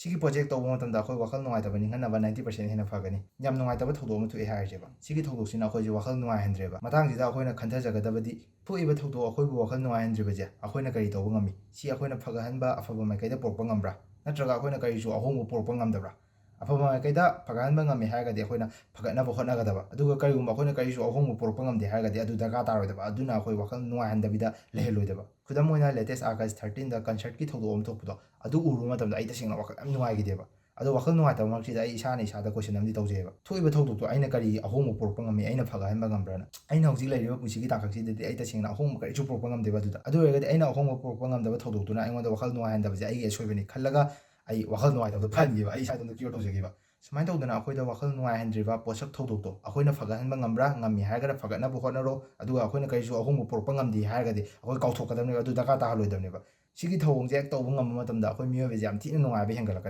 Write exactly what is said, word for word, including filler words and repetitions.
ꯁꯤꯒꯤ ꯄꯣꯠꯁꯦ ꯍꯦꯛ ꯇꯧꯕ ꯃꯇꯝꯗ ꯑꯩꯈꯣꯏ ꯋꯥꯈꯜ ꯅꯨꯡꯉꯥꯏꯇꯕ ꯅꯤꯡꯍꯟꯅꯕ ninety percent ꯍꯦꯟꯅ ꯐꯒꯅꯤ꯫ ꯌꯥꯝ ꯅꯨꯡꯉꯥꯏꯇꯕ ꯊꯧꯗꯣꯛ ꯑꯃ ꯊꯣꯛꯑꯦ ꯍꯥꯏꯔꯁꯦꯕ, ꯁꯤꯒꯤ ꯊꯧꯗꯣꯛꯁꯤꯅ ꯑꯩꯈꯣꯏꯁꯦ ꯋꯥꯈꯜ ꯅꯨꯡꯉꯥꯏꯍꯟꯗ꯭ꯔꯦꯕ꯫ ꯃꯇꯥꯡꯁꯤꯗ ꯑꯩꯈꯣꯏꯅ ꯈꯟꯊꯖꯒꯗꯕꯗꯤ ꯊꯣꯛꯏꯕ ꯊꯧꯗꯣꯛ ꯑꯩꯈꯣꯏꯕꯨ ꯋꯥꯈꯜ ꯅꯨꯡꯉꯥꯏꯍꯟꯗ꯭ꯔꯤꯕꯁꯦ ꯑꯩꯈꯣꯏꯅ ꯀꯔꯤ ꯇꯧꯕ ꯉꯝꯃꯤ? ꯁꯤ ꯑꯩꯈꯣꯏꯅ ꯐꯒꯠꯍꯟꯕ ꯑꯐꯕ ꯃꯥꯏꯀꯩꯗ ꯄꯨꯔꯛꯄ ꯉꯝꯕ꯭ꯔꯥ? ꯅꯠꯇ꯭ꯔꯒ ꯑꯩꯈꯣꯏꯅ ꯀꯔꯤꯁꯨ ꯑꯍꯣꯡꯕ ꯄꯨꯔꯛꯄ ꯉꯝꯗꯕ꯭ꯔꯥ? ꯑꯐꯕ ꯃꯥꯏꯀꯩꯗ ꯐꯒꯠꯍꯟꯕ ꯉꯝꯃꯤ ꯍꯥꯏꯔꯒꯗꯤ ꯑꯩꯈꯣꯏꯅ ꯐꯒꯠꯅꯕ ꯍꯣꯠꯅꯒꯗꯕ꯫ ꯑꯗꯨꯒ ꯀꯔꯤꯒꯨꯝꯕ ꯑꯩꯈꯣꯏꯅ ꯀꯔꯤꯁꯨ ꯑꯍꯣꯡꯕ ꯄꯨꯔꯛꯄ ꯉꯝꯗꯦ ꯍꯥꯏꯔꯒꯗꯤ ꯑꯗꯨ ꯗꯔꯀꯥꯔ ꯇꯥꯔꯣꯏꯗꯕ꯫ ꯑꯗꯨꯅ ꯑꯩꯈꯣꯏ ꯋꯥꯈꯜ ꯅꯨꯡꯉꯥꯏꯍꯟꯗꯕꯤꯗ ꯂꯩꯍꯜꯂꯣꯏꯗꯕ꯫ ꯈꯨꯗꯝ ꯑꯣꯏꯅ latest August thirteenꯗ concertꯀꯤ ꯊꯧꯗꯣꯛ ꯑꯃ ꯊꯣꯛꯄꯗꯣ, ꯑꯗꯨ ꯎꯔꯨꯕ ꯃꯇꯝꯗ ꯑꯩ ꯇꯁꯦꯡꯅ ꯋꯥꯈꯜ ꯌꯥꯝ ꯅꯨꯡꯉꯥꯏꯈꯤꯗꯦꯕ꯫ ꯑꯗꯣ ꯋꯥꯈꯜ ꯅꯨꯡꯉꯥꯏꯇꯕ ꯃꯔꯛꯁꯤꯗ ꯑꯩ ꯏꯁꯥꯅ ꯏꯁꯥꯗ question ꯑꯃꯗꯤ ꯇꯧꯖꯩꯑꯕ, ꯊꯣꯛꯏꯕ ꯊꯧꯗꯣꯛꯇꯣ ꯑꯩꯅ ꯀꯔꯤ ꯑꯍꯣꯡꯕ ꯄꯨꯔꯛꯄ ꯉꯝꯃꯤ, ꯑꯩꯅ ꯐꯒꯠꯍꯟꯕ ꯉꯝꯕ꯭ꯔꯥꯅ? ꯑꯩꯅ ꯍꯧꯖꯤꯛ ꯂꯩꯔꯤꯕ ꯄꯨꯟꯁꯤꯒꯤ ꯇꯥꯡꯀꯛꯁꯤꯗꯗꯤ ꯑꯩ ꯇꯁꯦꯡꯅ ꯑꯍꯣꯡꯕ ꯀꯔꯤꯁꯨ ꯄꯨꯔꯛꯄ ꯉꯝꯗꯦꯕ꯫ ꯑꯗꯨꯗ ꯑꯗꯨ ꯑꯣꯏꯔꯒꯗꯤ ꯑꯩꯅ ꯑꯍꯣꯡꯕ ꯄꯨꯔꯛꯄ ꯉꯝꯗꯕ ꯊꯧꯗꯣꯛꯇꯨꯅ ꯑꯩꯉꯣꯟꯗ ꯋꯥꯈꯜ ꯅꯨꯡꯉꯥꯏꯍꯟꯗꯕꯁꯦ ꯑꯩꯒꯤ ꯑꯁꯣꯏꯕꯅꯤ ꯈꯜꯂꯒ ꯑꯩ ꯋꯥꯈꯜ ꯅꯨꯡꯉꯥꯏꯇꯕꯗꯣ ꯐꯍꯟꯈꯤꯕ, ꯑꯩ ꯏꯁꯥ ꯏꯇꯣꯝꯇ cure ꯇꯧꯖꯈꯤꯕ꯫ ꯁꯨꯃꯥꯏꯅ ꯇꯧꯗꯅ ꯑꯩꯈꯣꯏꯗ ꯋꯥꯈꯜ ꯅꯨꯡꯉꯥꯏꯍꯟꯗ꯭ꯔꯤꯕ ꯄꯣꯠꯁꯛ ꯊꯧꯗꯣꯛꯇꯣ ꯑꯩꯈꯣꯏꯅ ꯐꯒꯠꯍꯟꯕ ꯉꯝꯕ꯭ꯔꯥ? ꯉꯝꯃꯤ ꯍꯥꯏꯔꯒꯅ ꯐꯒꯠꯅꯕ ꯍꯣꯠꯅꯔꯣ꯫ ꯑꯗꯨꯒ ꯑꯩꯈꯣꯏꯅ ꯀꯔꯤꯁꯨ ꯑꯍꯣꯡꯕ ꯄꯨꯔꯛꯄ ꯉꯝꯗꯦ ꯍꯥꯏꯔꯒꯗꯤ ꯑꯩꯈꯣꯏ ꯀꯥꯎꯊꯣꯛꯀꯗꯕꯅꯦꯕ, ꯑꯗꯨ ꯗꯔꯀꯥꯔ ꯇꯥꯍꯜꯂꯣꯏꯗꯕꯅꯦꯕ꯫ ꯁꯤꯒꯤ ꯊꯧꯑꯣꯡꯁꯦ ꯍꯦꯛ ꯇꯧꯕ ꯉꯝꯕ ꯃꯇꯝꯗ ꯑꯩꯈꯣꯏ ꯃꯤꯑꯣꯏꯕꯁꯦ ꯌꯥꯝ ꯊꯤꯅ ꯅꯨꯡꯉꯥꯏꯕ ꯍꯦꯟꯒꯠꯂꯛꯀꯅꯤ꯫